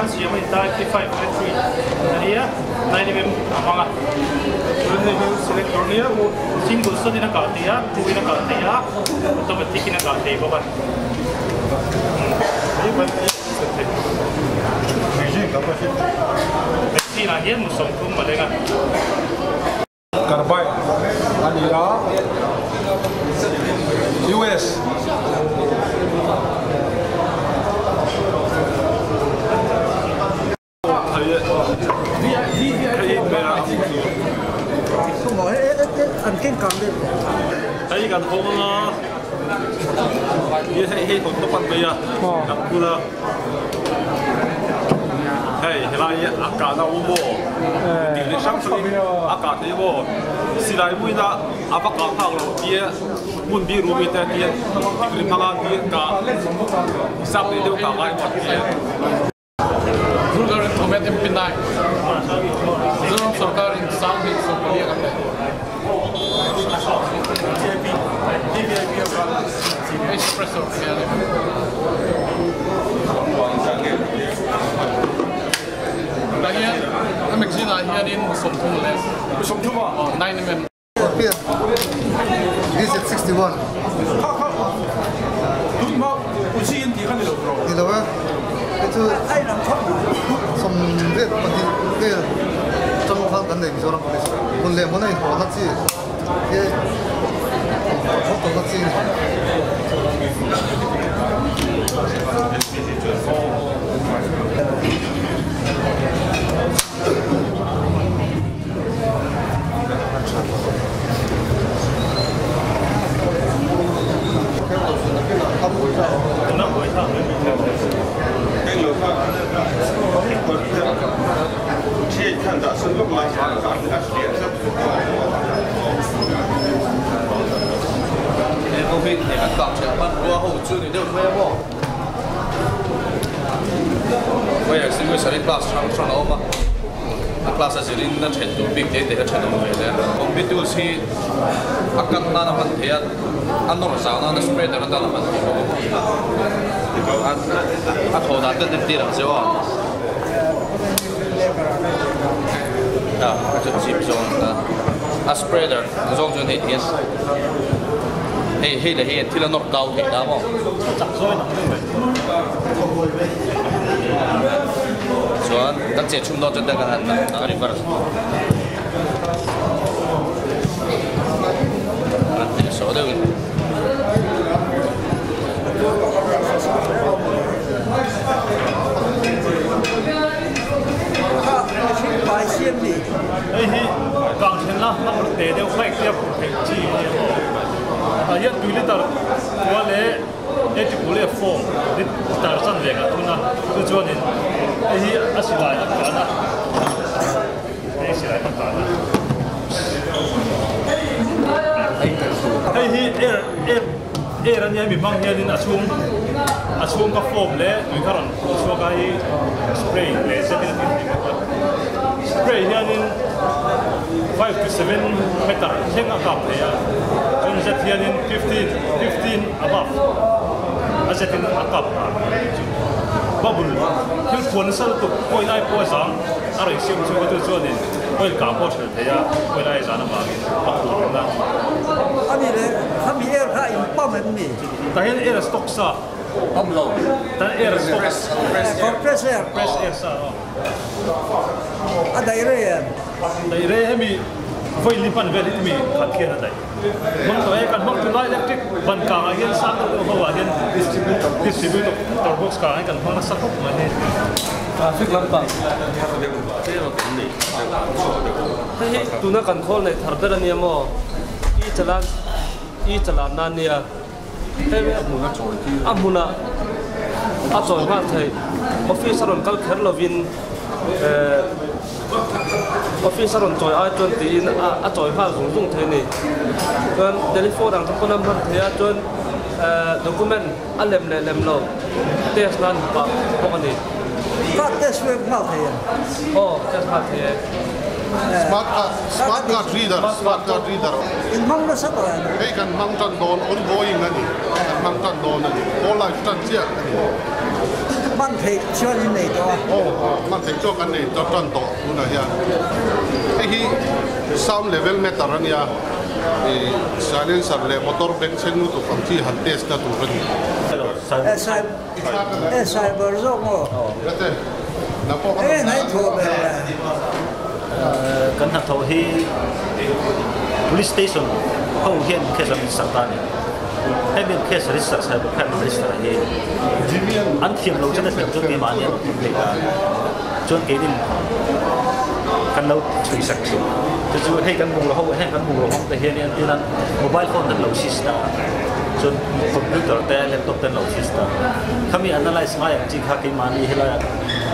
Kan siam a ni ta P5 battery a nia 9mm a hmang a chuan hei hi select tur nia single shot in a kah thei a two in a kah thei a automatic in a kah thei bawk a Vaccine ah hian mu 30 a leng a. Carbide a ni a, US. Hei kan hawng anga hei hei hawn tawp an bei a kan phul a hei helai hi a kahna awm maw tih leh hrang hrangin a kah theih maw silai muina a va kah phak loh tia hmun bik ru mi te tia tikri hmanga tia kah hisap leh deuh kah ngai maw tia. Vulgar in Thomet MP9 Mizoram sorkarin 2014 a pe. Hei suppressor te hian Tah hian a magazine ah hianin 30 leh 9mm. VZ61. Ni lo e, hei chu 22 vel atang khan kan nei Mizoram Police hmun leh hmun a inhawhna chi hi thawk tawhna chi a ni. A class a zirin a then tur bik te te kha then awm ve hle a. Combi tools hi a cut nan a hman thei a, a nawr zau nan a spreader atan a hman thei bawk a. A thaw dan te entir ang che aw. A a chu chip zawng a a spreader zawng chuan hei ti hian hei hei leh hei hian thil a nawr kau thei ta maw. Chuan kan che chhun dawn chuan kan han a reverse an hneh sawh deuhin Hei hi kang then la hmang te deuh bike te a phurh theih chi a ni a tah hian tui liter kua leh He tipul hi a form hi tar chan ve ngah thung a, chu chuanin hei hi a silai a kan a, hei silai a kan a. Hei hi air air air a nia hemi hmang hianin a chhung a chhung ka form leh tui kha rawn phur chhuak a hei spray leh zetin a tin bawk a, spray hianin 5 to 7 meter thleng a kap thei a, chuan zet hianin 15 15 above a zetin a kap chu bubble thil phuan nasa lutuk oil ai pawh a zang a rawn siam chu chu chuanin oil kang pawh a hrel thei a oil ai a zan avangin a phur reng a. Ani leh khami air kha in pump em ni? Tah hian air a stock sa. Pump lo. Tah air a stock. Compress air. Compress air sa aw. A daih rei em? Daih rei hemi vawi li hman vel hi mi khat khian a daih. Hmang tawh e, kan hmang tunlai electric ban kangah hian sang deuh deuh ho ah hian distributor box kangah hian kan hmang nasa khawp mai hei. Traffic lampang hei hi tuna kan khawl neih thar ber a nia maw i chalan i chalan na nia hei a hmunah a chawi nghal theih office a rawn kal kher lovin eh Office a rawn chawi ai chuan tiin a chawi nghal zung zung thei a ni. Chuan telephone ang te pawn a hman thei a, chuan document a lem leh lem lo test nan pah bawk a ni. Ka test ve nghal thei em? Aw, test nghal thei e. Smart card, smart card reader, smart card reader. In hmang nasa tawh em? Hei kan hmang tan dawn, ongoing a ni. Kan hmang tan dawn a ni. Go live tan chiah a ni. Man theih chuan in nei tawh a. Aw, man theih chuan kan nei tawh tan tawh tunah hian. Hei hi sound level meter a nia, ih silencer leh motor bengchheng lutuk ang chi han test na tur a ni. E cyber zawk maw? Eng hai thawh ber le? Kan hnathawh hi Police Station ho hian case an register ta a ni. Hemi an case register cyber crime an register hi an thiam lo chuan a thiam chuan keimahni an awm thei ta. Chuan keinin kan lo chhui sak thin. Chu chu hei kan bungraw ho heng kan bungraw hmang te hian entir nan mobile phone te an lo seize ta chuan computer te laptop te an lo seize ta. Khami analyse ngai ang chi kha keimahni helaiah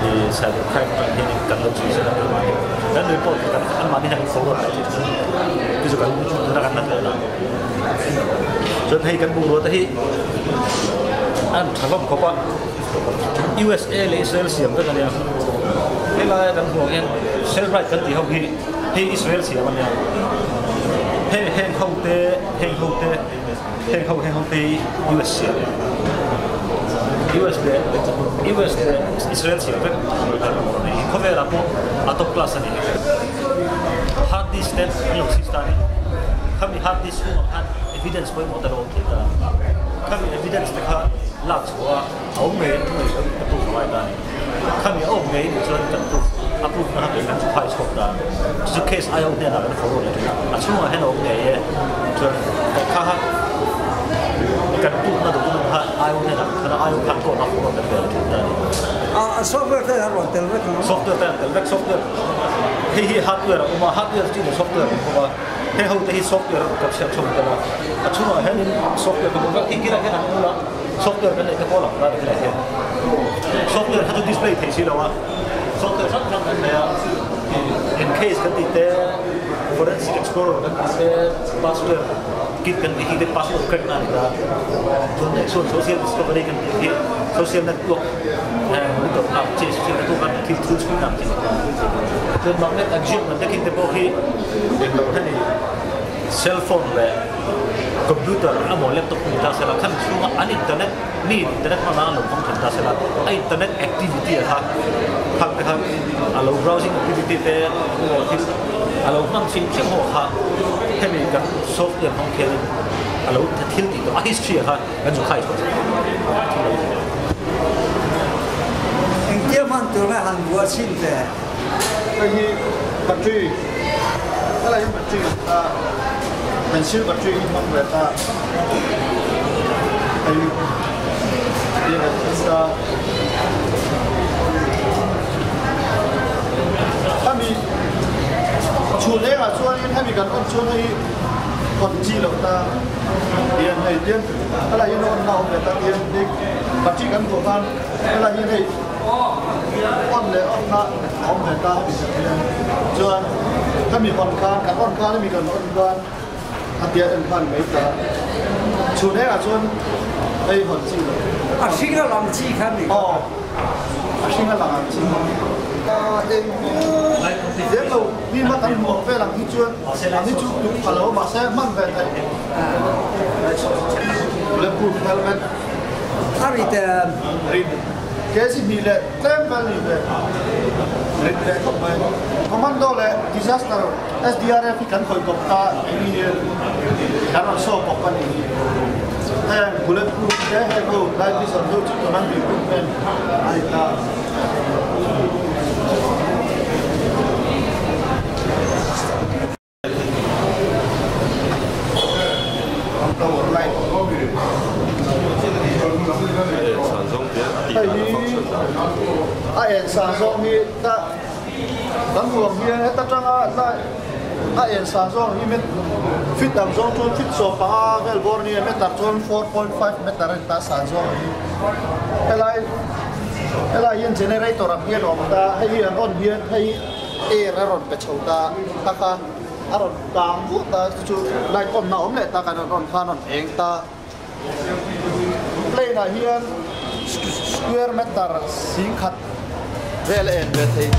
ih cyber crime atang hianin kan lo chhui sak a keimahni kan report kha kan anmahni hian an forward leh thin chu chu chu kan tuna kan la tleh la. Chuan hei kan bungrua te hi an tha hlawm khawp a. USA leh Israel siam vek a nia. Helaia kan hmuh ang hian Cellbrite kan tih ho hi hei Israel siam a nia. Heng heng ho te heng ho te heng ho heng ho te hi US siam a nia. US leh US leh Israel siam vek khawvelah pawh a top class a ni. Hard disk te an lo seize ta a ni. Khami hard disk chhungah khan evidence pawimawh te a lo awm thei ta a. Khami evidence te kha lak chhuah a, a awm ngei an ngaih ka proof a ngai ta a ni. Khami a awm ngei nih chuan kan proof a proof na kha kan chu phai chhuak ta a ni. Chu chu case IO hnenah kan forward leh thin a, a chhungah hian a awm ngei e. Chuan kan kha kha kan proof na document kha IO hnenah kan khan a, IO khan court a forward kan ve leh thin ta a ni. A software te an rawn tel vek ang. Software te an tel vek, software hei hi hardware a awm a, hardware chu ni software a awm bawk a. Hei ho te hi software ka chhiar chhawm tel a, a chhungah hianin software ka hmu vek, hei kilai hian an hmu la, software kan neih te pawh a lang ta a ni kilai hian. Software kha chu display thei si lo a, software hrang hrang kan nei a, encase kan tih te, forensic explorer kan tih te, password kit kan tih hi te password crack na a ni ta, chuan chuan social discovery kan tih hi social network monitor na ang chi social network a thil thil chhui na ang chi ni ta. Chuan magnet axiom kan te khin te pawh khi englo hemi cell phone leh computer emaw laptop ni ta sela khami chhunga an internet mi in internet hmang a lo hmang thin ta sela a internet activity a kha khang te kha a lo browsing activity te emaw thil a lo hmang chhin chhin ho kha hemi kan software hmang khianin a lo thil tih tawh a history a kha kan zu khai chhuah thei thil lo ni. Engtia hman tur nge han buah chhin te? Hei hi battery helai hi battery a pencil battery hi hmang ve ta hei hi kan test a hemi chhun engah chuanin hemi kan on chuan hei on chi loh ta tian hei tian helai hian on na awm ve ta tian battery kan vuah khan helai hian hei On leh on na a awm ve ta hemi zet hian chuan hemi hawn khan kan on khan hemi kan on khan a tia en khan mai ta chhun engah chuan hei hawn chi lo. A hring a lang chi kha ni. Aw a hring a lang ang chi kha. Eng lem lo mi hma kan hmuh ang vel ang hi chuan ang hi chu tuk pha lo mahse hman ve theih. Bulletproof helmet. A rit em? Rit. Kg hnih leh tlem vel ni ve rit leh khawp mai. Commando leh Disaster SDRF hi kan khawih kawp ta eng nge kan rawn show kawp a nih hi. Heng bullet proof te heng ho night vision ho chu commando equipment a ni ta. Hei hi a en san zawng hi ta kan hmuh ang hian heta tanga a en san zawng hi feet ang zawng chuan feet 15 vel bawr nia meter chuan 4.5 meter a ni ta san zawng hi helai helai hian generator ang hian a awm ta hei hi an on hian hei Air a rawn pe chho ta tak a, a rawn kang vuah ta chu chu light on na awm leh tak a rawn khan rawn eng ta. Plane ah hian square meter 10,000 vel a en ve thei.